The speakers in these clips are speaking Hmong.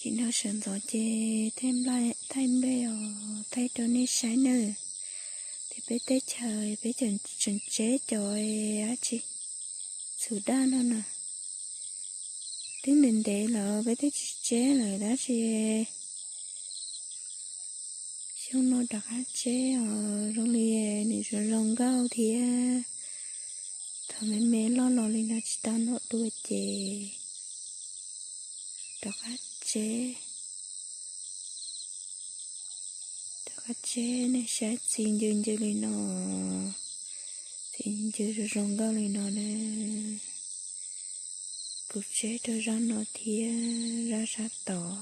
Tsim nyog sawv ntxov ces thaij nplej os, thaij rau nej saib nawb. Tias peb teb chaws peb tseem tseb cov dab tsi, txhum daj no na. Twb ntev ntev lawm peb twb tsis tseb lawm tab sis xyoo no rov qab tseb os, zoo li nws zoo zoo nkauj thiab. Thaum me me loj los li no tsis tau noj dua ces rov qab tseb. Rov qab tseb, nej saib txi ncw ncw li no, txi ncw zoo zoo nkauj li no na. Kuv tseb rau zaj no thiab, zaj sab tod,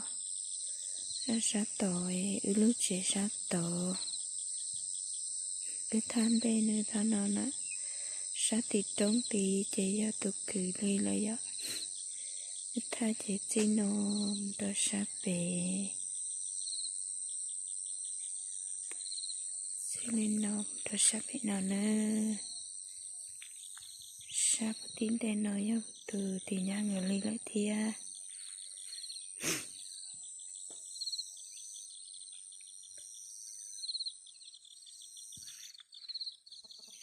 zaj sab tod, wb lub tsev sab tod. Wb thaj nplej no thaum no na, sab tim roob tid ces yog tus kwv li lawm yom. Wb thaj ces txij no mus rau sab pem, txij li no mus rau sab pem no na. Sab puag tim ntej no yog tus tim nyab nkawd li lawm thiab.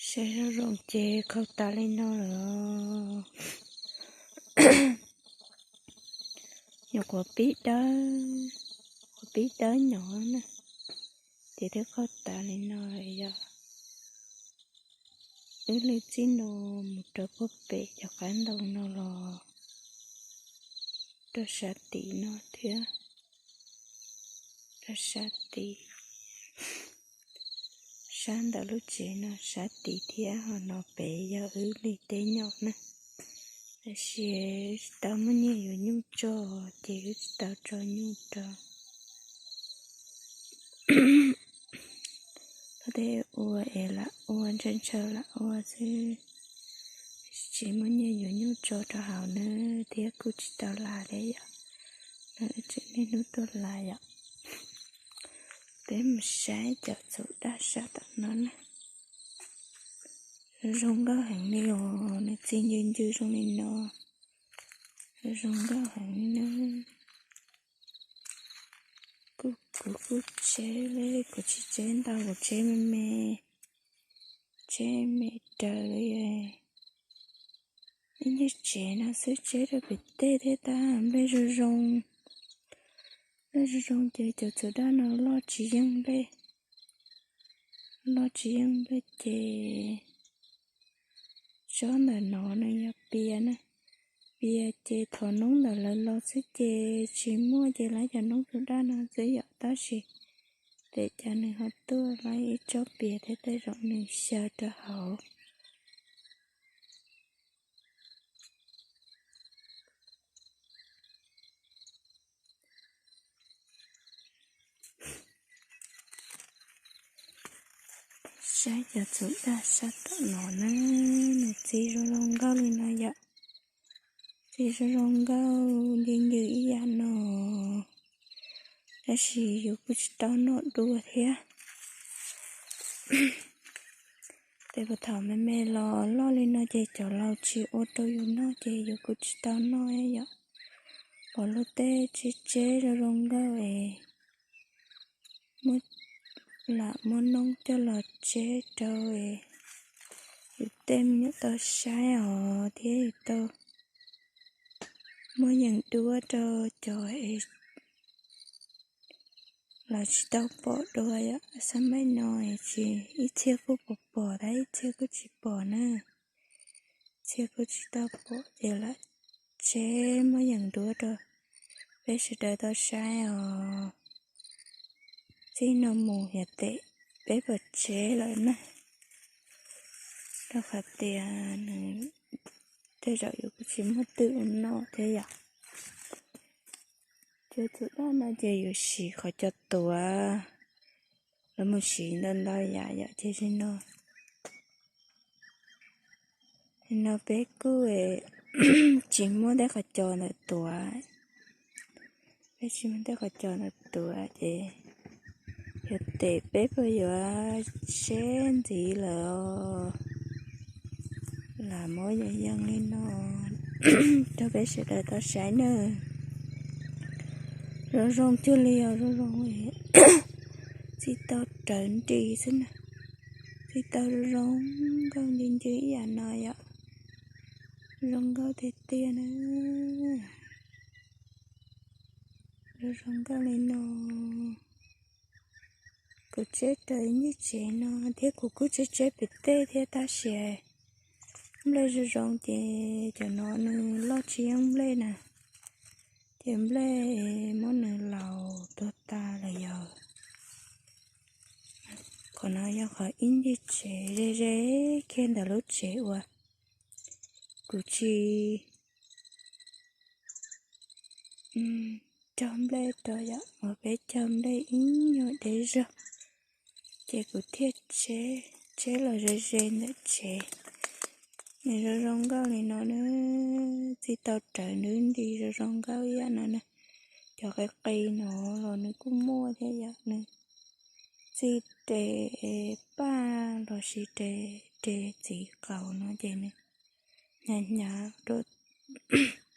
Saib zoo zoo ces khaus tas li no lawm. Nyuam qhuav pib dawb, qhuav pib dawb nyob na, ces twb khaus tas li no lawm yog. Wb li txij no mus rau puag pem cov qab ntoo no los rau sab tid no thiab, rau sab tid, sab ntawm lub tsev no sab tid thiab. Ho no pem yog wb li teb nyob na, tab sis tsis tau muaj nyiaj yuav nyuj tso ces wb tsis tau tso nyuj rau. Tej ua es lam ua ntshaw ntshaw lam ua xwb, tsis muaj nyiaj yuav nyuj tso rau hauv na, thiab kuj tsis tau las thiab yom. No wb tseem niaj hnub tuaj las yom. Peb mus saib cov txhum daj sab tom no na. Zoo nkauj heev li os, nws txi ncw ncw zoo li no. Zoo nkauj heev li na. Kuv kuj tseb li, kuv tsis tseb ntau, kuv tseb me me, tseb me raws li. Ib nyuag tsev no xwb tseb rau pem tej thiab tab nplej zoo zoo. Nplej zoo zoo ces cov txhum daj no loj tsis yeej nplej, loj tsis yeej nplej ces tsob ntawm no nws yog pias na. Pias ces thov noob ntawm lawv los xwb ces tsis muaj ces lawv cov noob txhum daj no xwb yom, tab sis tej cas nws ho tuaj lawv ib tsob pias thiab tej zaum nws xyaw rau hauv. Saib cov txhum daj sab tom no na, nws txi zoo zoo nkauj li no yom. Txi zoo zoo nkauj ncw ncw ib yam no, tab sis yus kuj tsis tau noj dua thiab. Ces puag thaum me me los loj li no ces cov laus tsis ua rau yus noj ces yus kuj tsis tau noj yom. Pom luag tej tseb tseb zoo zoo nkauj es muab, lam muab noob coj los tseb rau es yus tej me nyuam tau saib os thiab yus tau muab yeem duab rau cov es lawv tsis tau pom dua yom. Xab maim no es tsis, ib txhia kuj pom pom tab ib txhia kuj tsis pom na. Txhia kuj tsis tau pom ces lam tseb muab yeem duab rau peb sawv daws tau saib os. Txij no mus yog tes peb puas tseb lawm na, rau qhov tias nws tej zaum yus kuj tsis muaj twj ua noj thiab yom. Cov txhum daj no ces yus siv qhov cos tuav, lawv mus siv ntau ntau yam yom, ces no, no peb kuj tsis muaj tej qhov cos ntawm tuav, peb tsis muaj tej qhov cos ntawm tuav ces yog tes peb puas yuav tseb ntxiv lawm os. Lam muab yeem yeem li no rau peb sawv daws tau saib nawb. Zoo zoo cuag li os, zoo zoo, txi tau rawv nris xwb na. Txi tau zoo zoo nkauj ncw ncw ib yam no yom. Zoo nkauj tiag tiag na. Zoo zoo nkauj li no. Kuv tseb rau ib ncig tsev no thiab, kuv kuj tseb tseb pem tej thiab tab sis nplej zoo zoo ces cov no nws loj tsis yeej nplej na, ces nplej muab nws laus tuag tas lawm yog. Qhov no yog qhov ib ncig tsev ze ze kiag ntawm lub tsev uas kuv tsis cog nplej rau yom, uas peb cog nplej ib nyuag deb zog, ces kuv thiaj tseb los ze ze ntawm tsev. Nws zoo zoo nkauj li no na, txi tau rawv nws nti zoo zoo nkauj ib yam no na. Cov qis qis no los nws kuj muaj thiab yom, nws txi res paj los sis res, res txiv qaus no ces nws hnyav hnyav rau,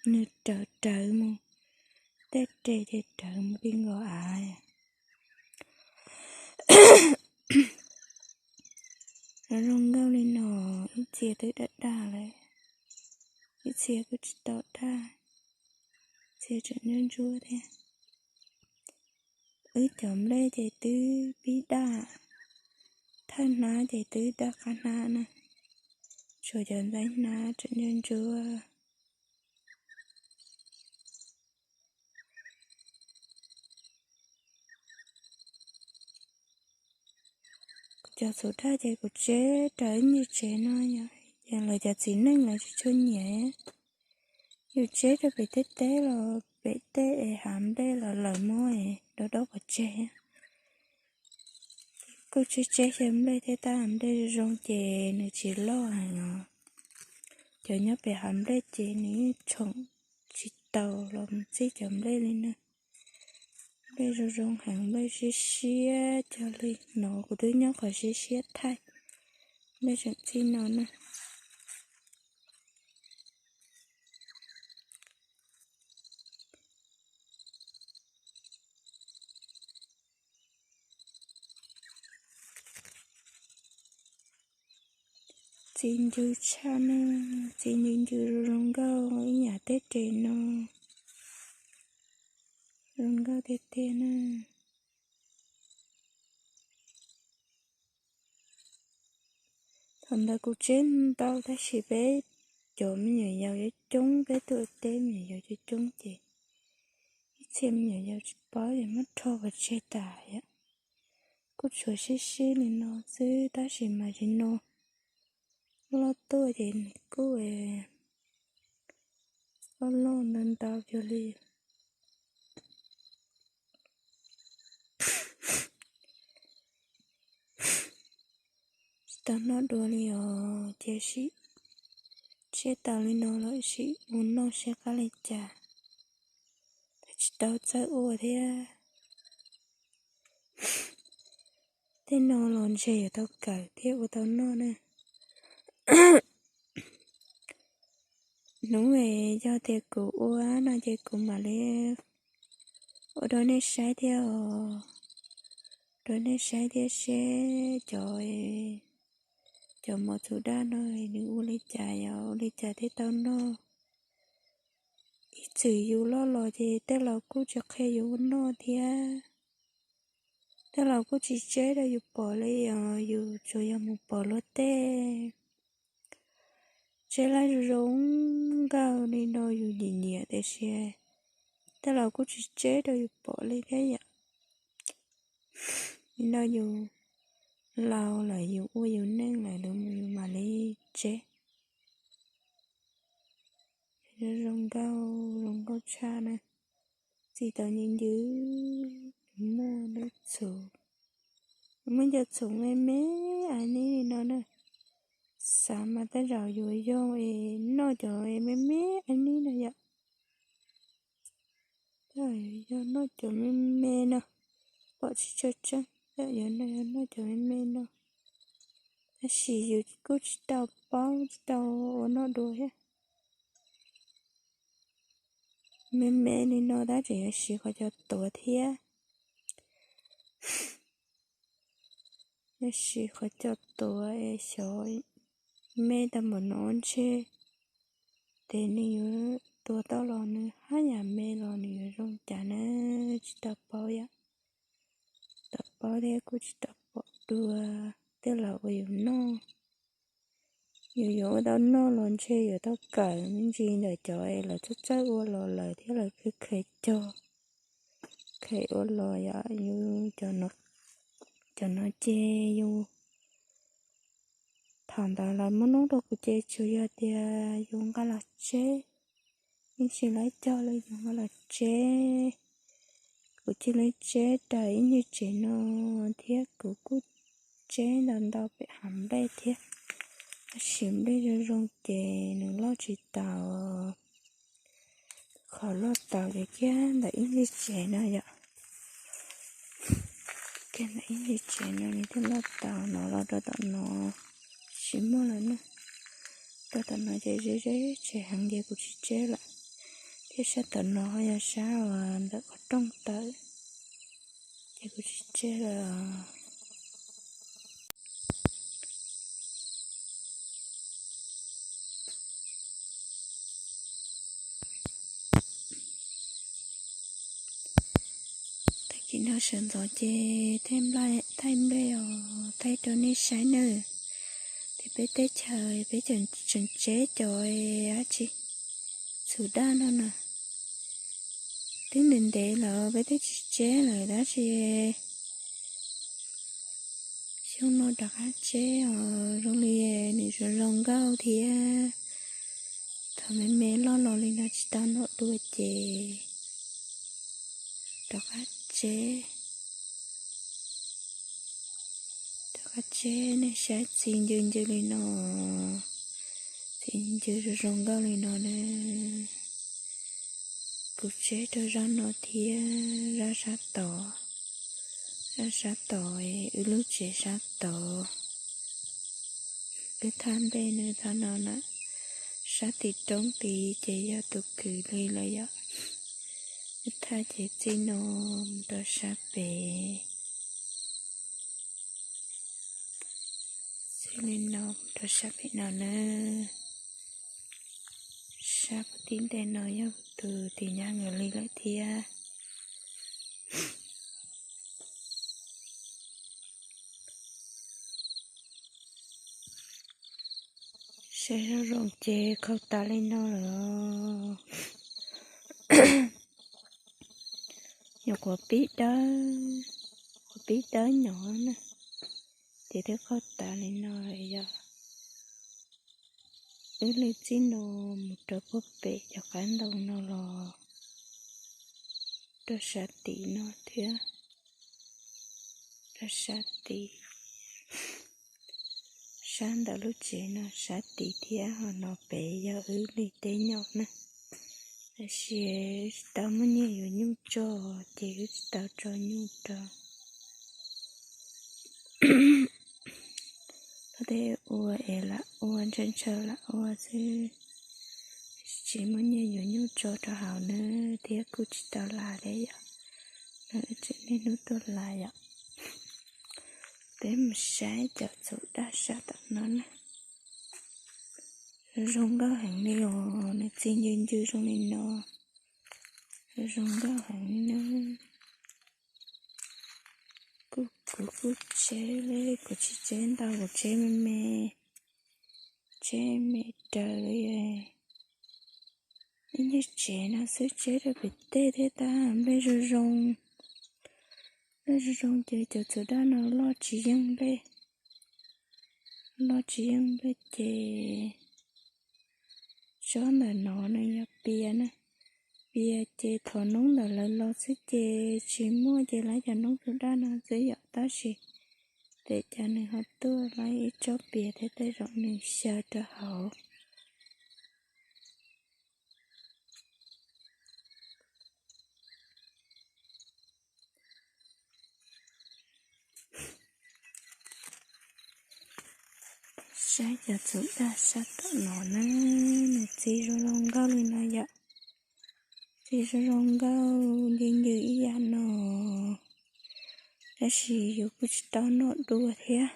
nws rawv rawv mus, tej res ces rawv mus ti nkaus av. Zoo zoo nkauj li no, ib txhia twb daj daj lawm, ib txhia kuj tsis tau daj, txhia tseem ntsuab ntsuab thiab. Wb cov nplej ces twb pib daj, thawj hnab ces twb daj qab hnab na, tshuav cov ntxaib hnab tseem ntsuab ntsuab. Kuv cov txhuv daj ces kuv tseb rau ib ncig tsev no yom, ces lawv cov txiv neej lawv tsis tshua nyiam. Yus tseb rau pem tej teb los pem tej es hav nplej los lawv muab es dob dob pov tseg. Kuj tseb tseb xyaw nplej thiab tab nplej zoo zoo ces nws tsis loj heev os. Cov nyob pem hav nplej ces nws yeej tshoom tsis tau los mus txij cov nplej li na. Nplej zoo zoo heev, nplej siab siab cog li no, kuv twb nyob qhov siab siab thaij, nplej tseem txij no na. Txi ncw tshaj na, txi ncw ncw zoo zoo nkauj ib yam tej res no, zoo nkauj tiag tiag na. Thaum ntawd kuv tseb ntau tab sis peb cov me nyuam yaus coob coob, peb tuaj teb me nyuam yaus coob coob ces ib txhia me nyuam yaus tsis paub ces muab rho pov tseg tas yom. Kuj tshuav sib sib li no xwb tab sis mas tsis no loj tuaj ces nws kuj loj loj ntau ntau cuag li. Tsis tau noj dua li os, cia sim tseb tau li no los sim ua noj seb qab li cas. Tab tsis tau txawj ua thiab. Tej no los ntshe yuav tau kawm thiab ua tau noj na. Hnub es yog tias kuv ua no ces kuv mam li ua rau nej saib thiab os. Rau nej saib thiab seb cov, cov mov txhuv daj no nws ua li cas, yog ua li cas thiaj tau noj. Ib txwm yus loj los ces tej laus kuj tsis qhia yus ua noj thiab. Tej laus kuj tsis tseb rau yus pom li os, yus tsuas yog mus pom luag tej tseb laj zoo zoo nkauj li no yus nyiam nyiam tiam sis tej laus kuj tsis tseb rau yus pom li thiab yom. Li no yus laus lawm yus ua yus neej lawm lawm mus yus mam li tseb. Zoo zoo nkauj, zoo nkauj tshaj na. Txi tau ncw ncw, muaj lub txhuv, muaj cov txhuv me me a nib li no na. Xav mas tej zaum yuav yog es noj cov me me a nib no yom. Tej zaum yuav yog noj cov me me no, pom tsis tshua tseeb, tej zaum yuav noj cov me me no. Tab sis yus kuj tsis tau paub tsis tau ua noj dua thiab. Me me li no tab tseem yuav siv qhov cos tuav thiab. Yuav siv qhov cos tuav es xyov me tau npaum no ntshe, ces nws yuav tuag tau los nws haj yam me los nws yuav zoo cas na, tsis tau paub yom. Tau paub thiab kuj tsis tau pom dua, tej laus ua yus noj. Yus yuav ua tau noj los ntshe yuav tau kawm me ntsis ntawm cov es lawv txawj txawj ua los lawm thiab lawv khev khev cog, khev ua los yom. Yus cov no ces yus thaum ntawd lawv muab noob rau kuv ces tsuas yog tias yus nqa los tseb, yeej tsis laib cog li, yus nqa los tseb. Kuv cia li tseb raws ib nyuag tsev no thiab kuv kuj tseb ntau ntau pem hav nplej thiab, tab sis nplej zoo zoo ces nws loj tsis taus. Qhov loj taus ces kiag ntawm ib nyuag tsev no yom. Kiag ntawm ib nyuag tsev no nws thiaj loj taus, no los rau tom no tsis muaj lawm na. Rau tom no ces ze ze tsev heev ces kuv tsis tseb lawm. Thiab sab tom no yog sab uas ntawm qhov rooj tawm, ces kuv tsis tseb lawm. Tag kis no sawv ntxov ces thaij nplej os, thaij rau nej saib nawb. Tias peb teb chaws peb tseem tseb cov dab tsi, txhuv daj no na. Twb ntev ntev lawm peb twb tsis tseb lawm tab sis xyoo no rov qab tseb os, zoo li nws zoo zoo nkauj thiab. Thaum me me loj los li no tsis tau noj dua ces rov qab tseb. Rov qab tseb nej saib txi ncw ncw li no, txi ncw zoo zoo nkauj li no na. Kuv tseb rau zaj no thiab zaj sab tod, zaj sab tod, wb lub tsev sab tod. Wb thaj nplej no thaum no na, sab tim roob tid ces yog tus kwv li lawm yom. Wb thaj ces txij no mus rau sab pem, txij li no mus rau sab pem no na. Sab puag tim ntej no yog tus tim nyab nkawd li lawm thiab. Saib zoo zoo ces khaus tas li no lawm. Nyuam qhuav pib dawb, qhuav pib dawb nyov na, ces twb khaus tas li no lawm yog. Wb li txij no mus rau puag pem cov qab ntoo no los rau sab tid no thiab, rau sab tid, sab ntawm lub tsev no sab tid thiab, ho no pem yog wb li teb nyob na. Tab sis tsis tau muaj nyiaj yuav nyuj tso, ces wb tsis tau tso nyuj rau. Tau tej ua es lam ua, ntshaw ntshaw lam ua xwb, tsis muaj nyiaj yuav nyuj tso rau hauv na, thiab kuj tsis tau las thiab yom. No wb tseem niaj hnub tuaj las yom. Peb mus saib cov txhuv daj sab tom no na. Zoo nkauj heev li os, nws txi ncw ncw zoo li no, zoo nkauj heev li na. Kuv, kuv kuj tseb li, kuv tsis tseb ntau, kuv tseb me me, tseb me raws li. Ib nyuag tsev no xwb tseb rau pem tej thiab tab nplej zoo zoo. Nplej zoo zoo ces cov txhuv daj no loj tsis yeej nplej, loj tsis yeej nplej ces tsob ntawm no nws yog pias na. Pias ces thov noob ntawm lawv los xwb ces tsis muaj ces lawv cov noob txhuv daj no xwb yom, tab sis tej cas nws ho tuaj lawv ib tsob pias thiab tej zaum nws xyaw rau hauv. Saib cov txhuv daj sab tom no na, nws txi zoo zoo nkauj li no yom. Ces zoo zoo nkauj ncw ncw ib yam no, tab sis yus kuj tsis tau noj dua thiab.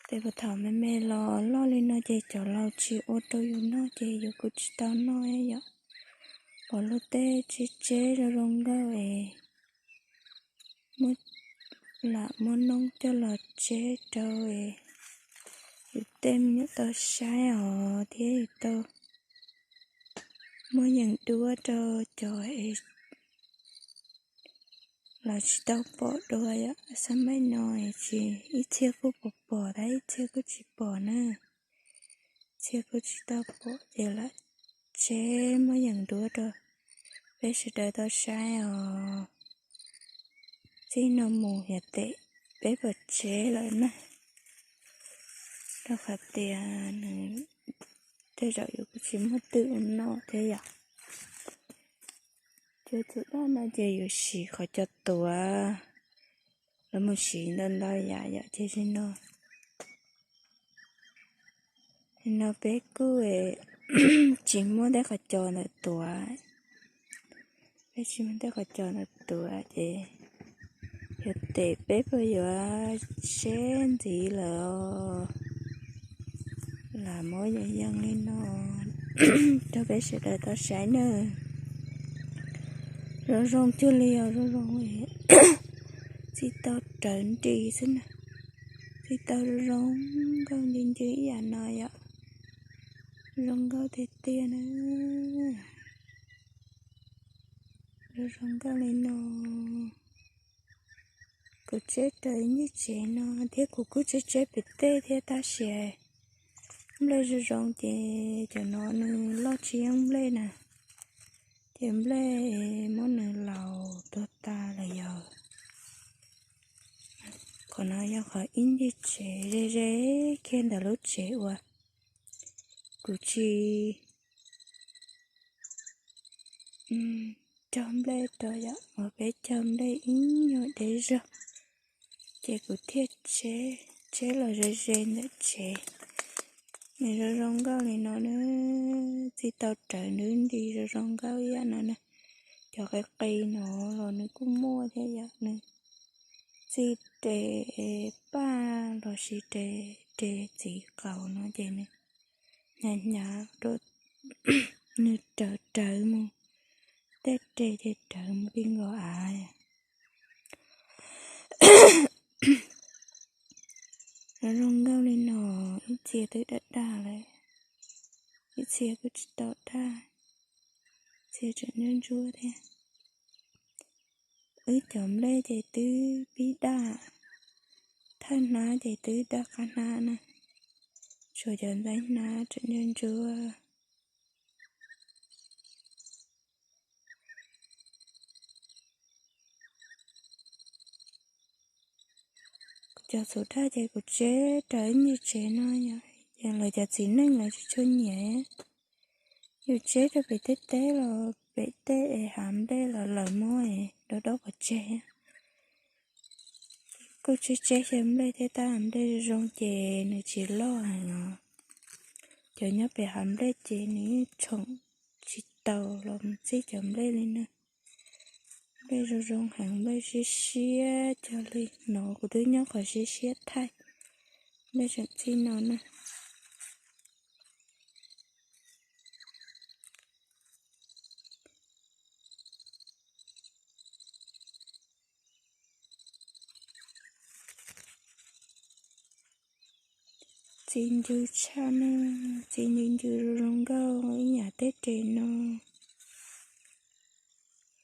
Ces puag thaum me me los loj li no ces cov laus tsis ua rau yus noj ces yus kuj tsis tau noj yom. Pom luag tej tseb tseb zoo zoo nkauj es muab, lam muab noob coj los tseb rau es yus tej me nyuam tau saib os thiab yus tau muab yeem duab rau cov es los tsis tau pom dua yom. Xab maim no es tsis, ib txhia kuj pom pom tab ib txhia kuj tsis pom na. Txhia kuj tsis tau pom ces lam tseb muab yeem duab rau peb sawv daws tau saib os. Txij no mus yog tes peb puas tseb lawm na, rau qhov tias nws tej zaum yus kuj tsis muaj twm ua noj thiab yom. Ces txhua dab no ces yus siv qhov cos tuav, lawv mus siv ntau ntau yam yom. Ces li no, li no peb kuj tsis muab tej qhov cos ntawd tuav, peb tsis muab tej qhov cos ntawd tuav ces yog tes peb puas yuav tseb ntxiv lawm os. Lam muab yeem yeem li no rau peb sawv daws tau saib na. Zoo zoo cuag li os, zoo zoo txij tau rawv nti xwb na. Txij tau zoo zoo nkauj ncw ncw ib yam no yom. Zoo nkauj tiag tiag na. Zoo zoo nkauj li no. Kuv tseb raws ib nyuag tsev no thiab kuv kuj tseb tseb pem tej thiab tab sis nplej zoo zoo ces cov no nws loj tsis yeej nplej na, ces nplej muab nws laus tuag tas lawm yog. Qhov no yog qhov ib ncig tsev ze ze kiag ntawm lub tsev uas kuv tsis cog nplej rau yom, uas peb cog nplej ib nyuag deb zog, ces kuv thiaj tseb los ze ze ntawm tsev. Nws zoo zoo nkauj li no na, txij tau rawv nti nti zoo zoo nkauj ib yam no na. Cov qis qis no los nws kuj muaj thiab yom, nws txij res paj los sis res, res txiv qaus no ces nws hnyav hnyav rau, nws rawv rawv mus, tej res ces rawv mus ti nkaus av. Zoo zoo nkauj li no, ib txhia twb daj daj lawm, ib txhia kuj tsis tau daj, txhia tseem ntsuab ntsuab thiab. Wb cov nplej ces twb pib daj, thawj hnab ces twb daj qab hnab na, tshuav cov ntxeeb hnab tseem ntsuab ntsuab. Kuv cov txhuv daj ces kuv tseb raws ib nyuag tsev no, ces lawv cov txiv neej lawv tsis tshua nyiam. Yus tseb rau pem tej teb los pem tej es hav nplej los lawv muab es dob dob pov tseg. Kuj tseb tseb xyaw nplej thiab tab nplej zoo zoo ces nws tsis loj heev os. Cov nyob pem hav nplej ces nws yeej tshoom tsis tau los mus txij cov nplej li na. Nplej zoo zoo heev, nplej siab siab cog li no, kuv twb nyob qhov siab siab thaij, nplej tseem txij no na. Txiv ncw tshaj na, txiv ncw ncw zoo zoo nkauj ib yam tej res no,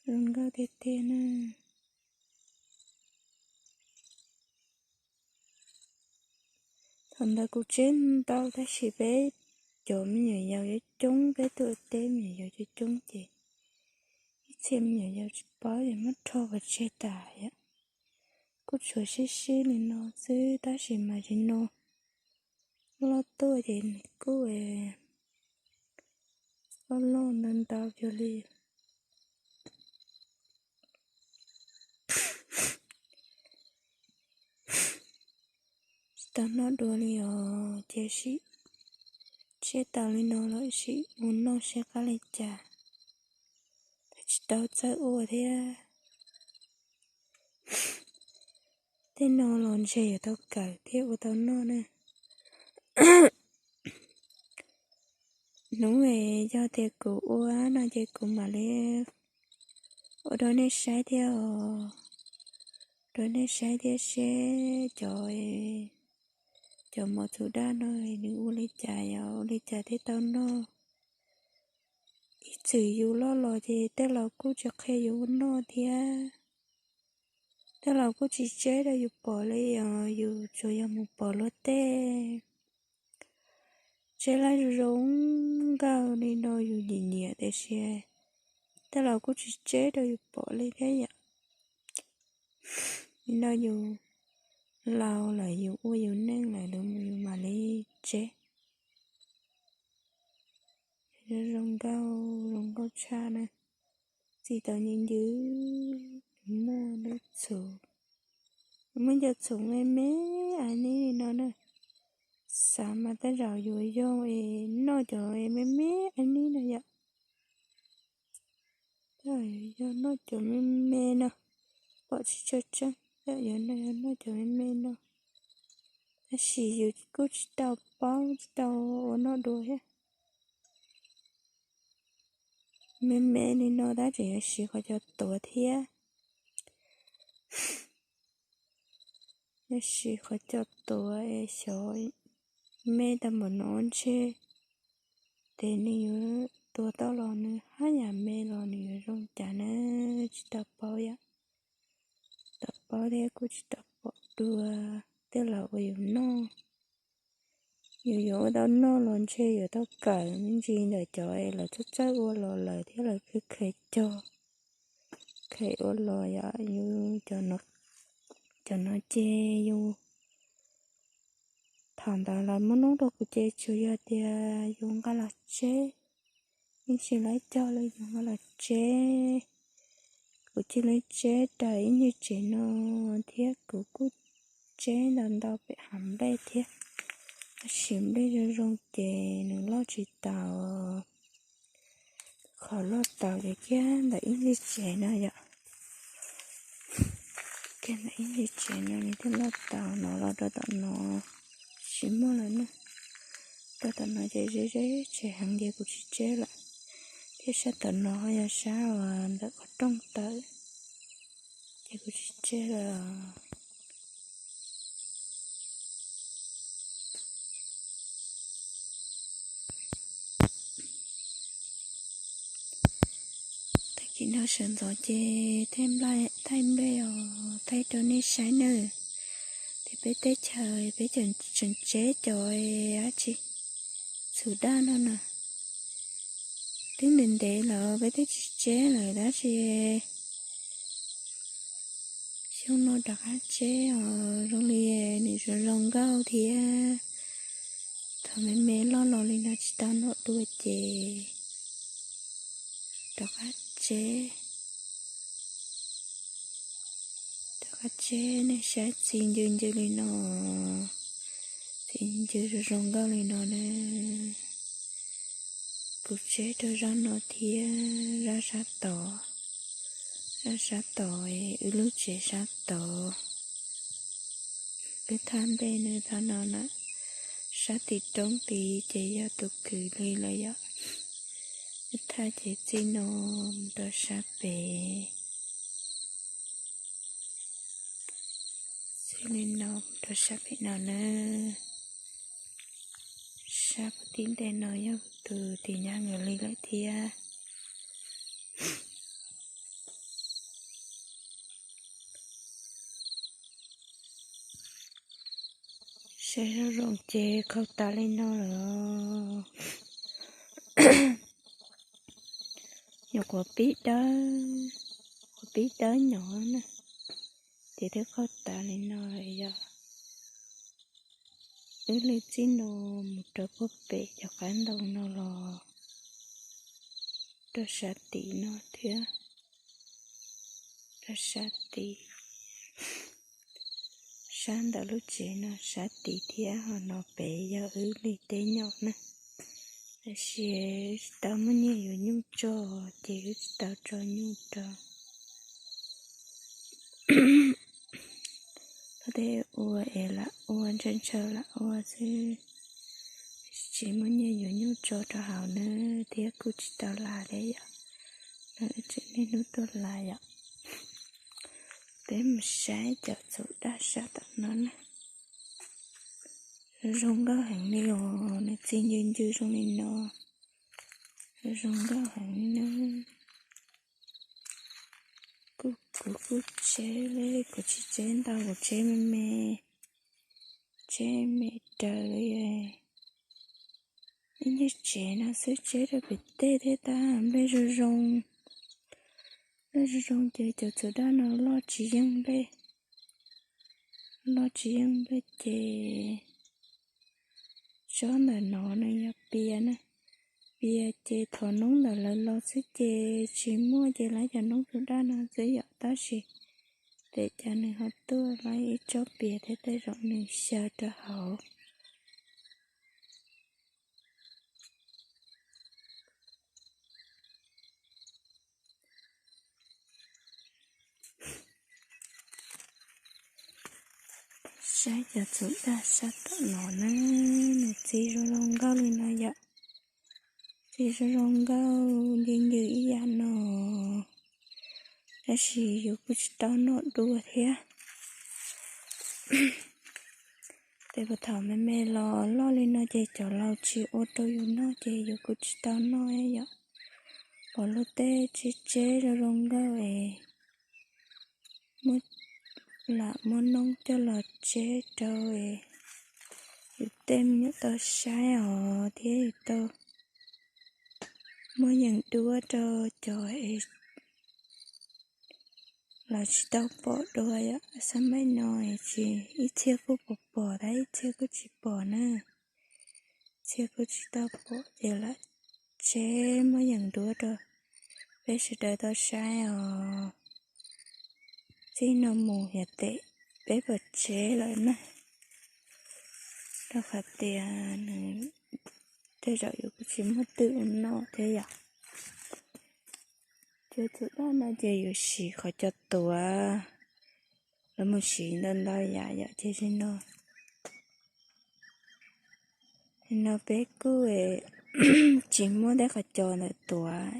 zoo nkauj tiag tiag na. Thaum ntawd kuv tseb ntau tab sis peb cov me nyuam yaus coob coob, peb tuaj teb me nyuam yaus coob coob ces ib txhia me nyuam yaus tsis paub ces muab rho pov tseg tas yom. Kuj tshuav sib sib li no xwb tab sis mas tsis no loj tuaj ces nws kuj loj loj ntau ntau cuag li. Tsis tau noj dua li os, cia sim Tseb tau li no los sim ua noj seb qab li cas, thiaj tsis tau txawj ua thiab. Tej no los ntshe yuav tau kawm thiab ua tau noj na. Hnub es yog tias kuv ua no ces kuv mam li ua rau nej saib thiab os. Rau nej saib thiab seb cov, cov mov txhuv daj no nws ua li cas, yog ua li cas thiaj tau noj. Ib txwm yus loj los ces tej laus kuj tsis qhia yus ua noj thiab. Tej laus kuj tsis tseb rau yus pom li os, yus tsuas yog mus pom luag tej tseb laj zoo zoo nkauj li no yus nyiam nyiam tiam sis tej laus kuj tsis tseb rau yus pom li thiab yom. Nim no yus laus lawm, yus ua yus neej lawm, yus mam li tseb. Zoo nkauj, zoo nkauj tshaj na. Txi tau ncw ncw, muaj lub txhuv, muaj cov txhuv me me aiv nib li no na. Xav mas tej zaum yuav yog es noj cov me me aiv nib no yom. Tej zaum yuav yog noj cov me me no, pom tsis tshua tseeb, tej zaum yuav noj, yog noj cov me me no. Tab sis yus kuj tsis tau paub, tsis tau ua noj dua thiab. Me me li no tab tseem yuav siv qhov cos tuav thiab. Yuav siv qhov cos tuav es xyov me tau npaum no ntshe, ces nws yuav tuav tau los nws haj yam me los nws yuav zoo cas na, tsis tau paub yom. Tau paub thiab kuj tsis tau pom dua, tej laus ua yus noj. Yus yuav ua tau noj los ntshe yuav tau kawm me ntsis ntawm cov es lawv txawj txawj ua los lawm thiab lawv khev khev cog, khev ua los yom. Yus cov no ces yus, thaum ntawd lawv muab noob rau kuv ces tsuas yog tias yus nqa los tseb, yeej tsis laib cog li, yus nqa los tseb. Kuv cia li tseb raws ib ncig tsev no thiab kuv kuj tseb ntau ntau pem hav nplej thiab. Tab sis nplej zoo zoo ces nws loj tsis taus. Qhov loj taus ces kiag ntawm ib ncig tsev no yom. Kiag ntawm ib ncig tsev no nws thiaj loj taus, no los rau tom no tsis muaj lawm na. Rau tom no ces ze ze tsev heev ces kuv tsis tseb lawm. Thiab sab tom no yog sab uas ntawm qhov rooj tawm, ces kuv tsis tseb lawm. Tag kis no sawv ntxov ces thaij nplej os, thaij rau nej saib nawb. Ces peb teb chaws peb tseem tseb cov dab tsi, txhuv daj no na. Twb ntev ntev lawm peb twb tsis tseb lawm tab sis xyoo no rov qab tseb os, zoo li nws zoo zoo nkauj thiab. Thaum me me loj los li no tsis tau noj dua ces rov qab tseb. Rov qab tseb nej saib txi ncw ncw li no, txi ncw zoo zoo nkauj li no na. Kuv tseb rau zaj no thiab zaj sab tod, zaj sab tod, wb lub tsev sab tod. Wb thaj nplej no thaum no na, sab tim roob tid ces yog tus kwv li lawm yom. Wb thaj ces txij no mus rau sab pem, txij li no mus rau sab pem no na. Sab puag tim ntej no yog tus tim nyab nkawd li lawm thiab. Saib zoo zoo ces khaus tas li no lawm. Nyuam qhuav pib dawb, qhuav pib dawb nyov na, ces twb khaus tas li no lawm yog. Wb li txij no mus rau puag pem cov qab ntoo no los rau sab tid no thiab, rau sab tid, sab ntawm lub tsev no sab tid thiab, ho no pem yog wb li teb nyob na. Tiam sis tsis tau muaj nyiaj yuav nyuj tso, ces wb tsis tau tso nyuj rau. Tau tej ua es lam ua, ntshaw ntshaw lam ua xwb, tsis muaj nyiaj yuav nyuj tso rau hauv na, thiab kuj tsis tau las thiab yom. No wb tseem niaj hnub tuaj las yom. Peb mus saib cov txhuv daj sab tom no na. Zoo nkauj heev li os, nws txi ncw ncw zoo li no. Zoo nkauj heev li na. Kuv, kuv kuj tseb li, kuv tsis tseb ntau, kuv tseb me me, tseb me raws li. Ib nyuag tsev no xwb tseb rau pem tej thiab tab, nplej zoo zoo. Nplej zoo zoo ces cov txhuv daj no loj tsis yeej nplej, loj tsis yeej nplej ces tsob ntawm no nws yog pias na, pias ces thov noob ntawm lawv los xwb ces tsis muaj ces lawv cov noob txhuv daj no xwb yom, tab sis tej cas nws ho tuaj lawv ib tsob pias thiab tej zaum nws xyaw rau hauv. Saib cov txhuv daj sab tom no na, nws txi zoo zoo nkauj li no yom. Txi zoo zoo nkauj ncw ncw ib yam no, tab sis yus kuj tsis tau noj dua thiab. Tes puas thaum me me los loj li no ces cov laus tsis ua rau yus noj ces yus kuj tsis tau noj yom. Pom luag tej tseb tseb zoo zoo nkauj es muab, lam muab noob coj los tseb rau es yus tej me nyuam tau saib os thiab yus tau muab yeem duab rau cov es los tsis tau pom dua yom. Xab maim no es tsis, ib txhia kuj pom pom tab ib txhia kuj tsis pom na. Txhia kuj tsis tau pom ces lam tseb muab yeem duab rau peb sawv daws tau saib os. Txij no mus yog tes peb puas tseb lawm na, rau qhov tias nws tej zaum yus kuj tsis muaj twm ua noj thiab yom. Cov txhuv daj no ces yus siv qhov cos tuav, lawv mus siv ntau ntau yam yom, ces tsis no, no peb kuj tsis muaj tej qhov cos ntawm tuav,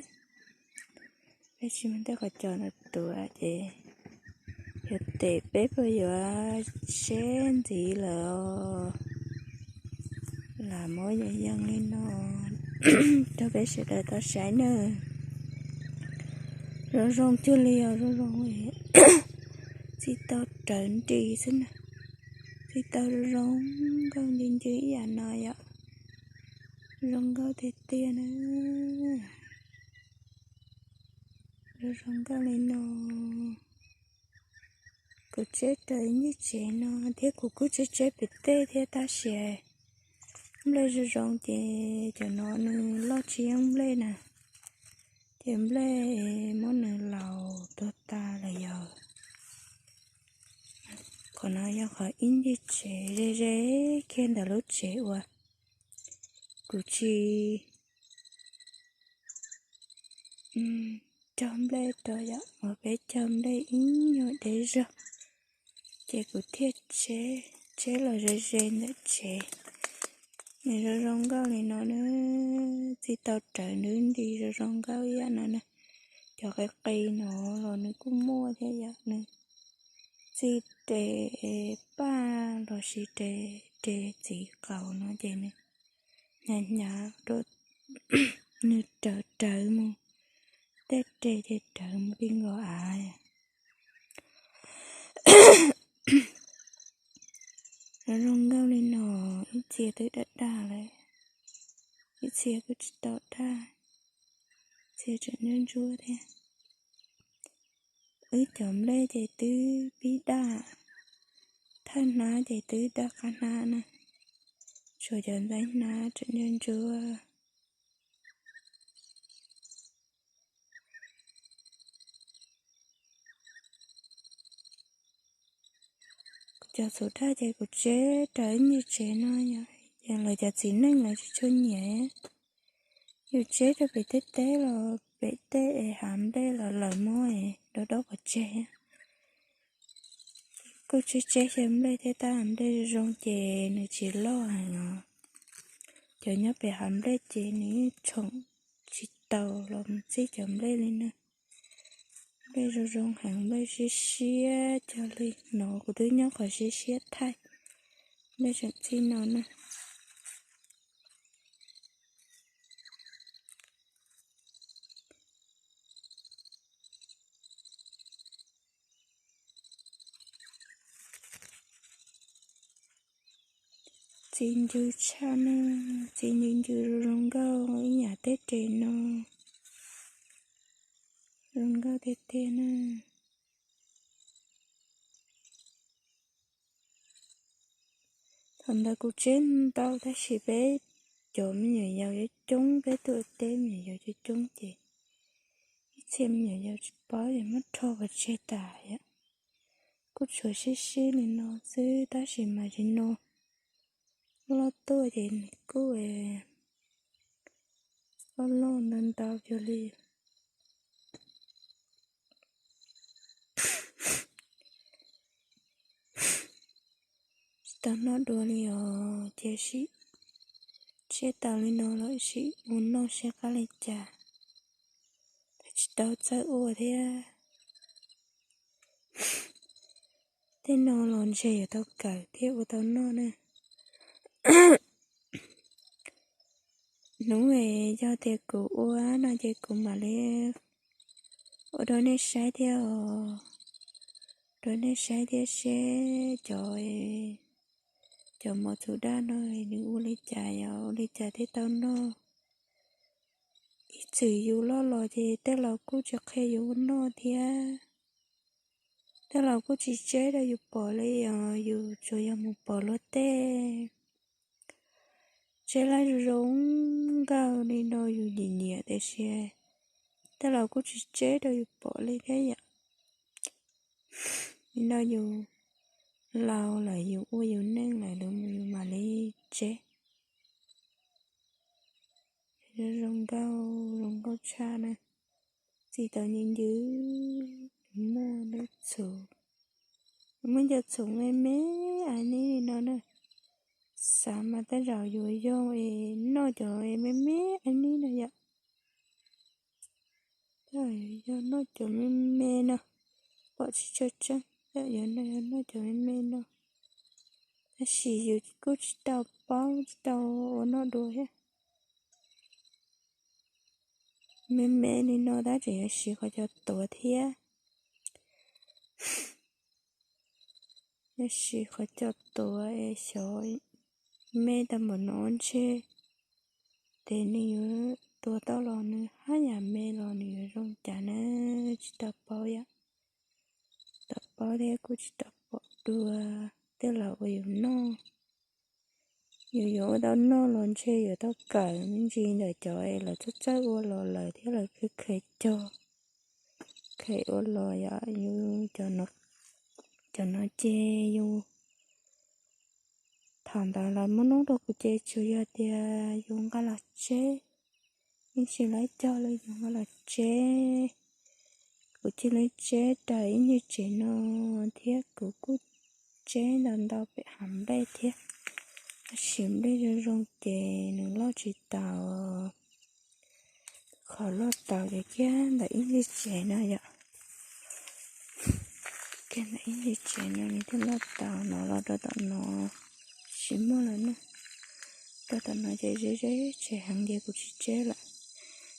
peb tsis muaj tej qhov cos ntawm tuav ces yog tes peb puas yuav tseb ntxiv lawm os. Lam muab yeem yeem li no rau peb sawv daws tau saib na. Zoo zoo cuag li os, zoo zoo txij tau rawv nti xwb na. Txij tau zoo zoo nkauj ncw ncw ib yam no yom. Zoo nkauj tiag tiag na. Zoo zoo nkauj li no. Kuv tseb raws ib nyuag tsev no thiab kuv kuj tseb tseb pem tej thiab tab sis nplej zoo zoo ces cov no nws loj tsis yeej nplej na, ces nplej muab nws laus tuag tas lawm yog. Qhov no yog qhov ib nyuag tsev ze ze kiag ntawm lub tsev uas kuv tsis cog nplej rau yom, uas peb cog nplej ib nyuag deb zog, ces kuv thiaj tseb los ze ze ntawm tsev. Nws zoo zoo nkauj li no na, txij tau rawv nti nti zoo zoo nkauj ib yam no na. Cov qis qis no los nws kuj muaj thiab yom, nws txij res paj los sis res, res txiv qaus no ces nws hnyav hnyav rau, nws rawv rawv mus, tej res ces rawv mus ti nkaus av. Zoo zoo nkauj li no, ib txhia twb daj daj lawm, ib txhia kuj tsis tau daj, txhia tseem ntsuab ntsuab thiab. Wb cov nplej ces twb pib daj, thawj hnab ces twb daj qab hnab na, tshuav cov ntxaib hnab tseem ntsuab ntsuab. Cov txhuv daj ces kuv tseb raws ib nyuag tsev no yom, ces lawv cov txiv neej lawv tsis tshua nyiam. Yus tseb rau pem tej teb los pem tej es hav nplej los lawv muab es dob dob pov tseg. Kuj tseb tseb xyaw nplej thiab tab nplej zoo zoo ces nws tsis loj heev os. Cov nyob pem hav nplej ces nws yeej tshoom tsis tau los mus txij cov nplej li na. Nplej zoo zoo heev, nplej siab siab cog li no, kuv twb nyob qhov siab siab thaij, nplej tseem txij no na. Txiv ncw tshaj na, txiv ncw ncw zoo nkauj ib yam tej res no, zoo nkauj tiag tiag na. Thaum ntawd kuv tseb ntau tab sis peb cov me nyuam yaus coob coob, peb tuaj teb me nyuam yaus coob coob ces ib txhia me nyuam yaus tsis paub ces muab rho pov tseg tas yom. Kuj tshuav sib sib li no xwb tab sis mas tsis no loj tuaj ces nws kuj loj loj ntau ntau cuag li. Tsis tau noj dua li os, ces sim tseb tau li no lawm sim ua noj seb qab li cas. Tab tsis tau txawj ua thiab. Tej no los ntshe yuav tau kawm thiab ua tau noj na. Hnub es yog tias kuv ua no ces kuv mam li ua rau nej saib thiab os, rau nej saib thiab seb cov, cov mov txhuv daj no nws ua li cas, yog ua li cas thiaj tau noj. Ib txwm yus loj los ces tej laus kuj tsis qhia yus ua noj thiab. Tej laus kuj tsis tseb rau yus pom li os, yus tsuas yog mus pom luag tej tseb laj zoo nkauj li no yus nyiam nyiam tiam sis tej laus kuj tsis tseb rau yus pom li thiab yom. Li no yus laus lawm yus ua yus neej lawm lawm mus yus mam li tseb. Zoo nkauj, zoo nkauj tshaj na. Txi tau ncw ncw, muaj lub txhuv, muaj cov txhuv me me a nib li no na. Xav mas tej zaum yuav yog es noj cov me me a nib no yom. Tej zaum yuav yog noj cov me me no, pom tsis tshua tseeb, tej zaum yuav noj cov me me no. Tab sis yus kuj tsis tau paub tsis tau ua noj dua thiab. Me me li no tab tseem yuav siv qhov cos tuav thiab. Yuav siv qhov cos tuav es xyov me tau npaum no ntshe ces nws yuav tuav tau los nws haj yam me los nws yuav zoo cas na, tsis tau paub yom. Tau paub thiab kuj tsis tau pom dua, tej laus ua yus noj. Yus yuav ua tau noj los ntshe yuav tau kawm me ntsis ntawm cov es lawv txawj txawj ua los lawm thiab lawv khev khev cog, khev ua los yom. Yus cov no ces yus thaum ntawd lawv muab nub rau kuv ces tsuas yog tias yus nqa los tseb, yeej tsis laib cog li, yus nqa los tseb. Kuv cia li tseb raws ib ncig tsev no thiab kuv kuj tseb ntau ntau pem hav nplej thiab. Tab sis nplej zoo zoo ces nws loj tsis taus. Qhov loj taus ces kiag ntawm ib ncig tsev no yom. Kiag ntawm ib ncig tsev no nws thiaj loj taus, no los rau tom no tsis muaj lawm na. Rau tom no ces ze ze tsev heev ces kuv tsis tseb lawm.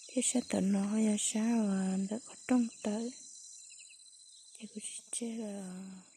Thiab sab tom no yog sab uas ntawm qhov rooj tawm, ces kuv tsis tseb lawm.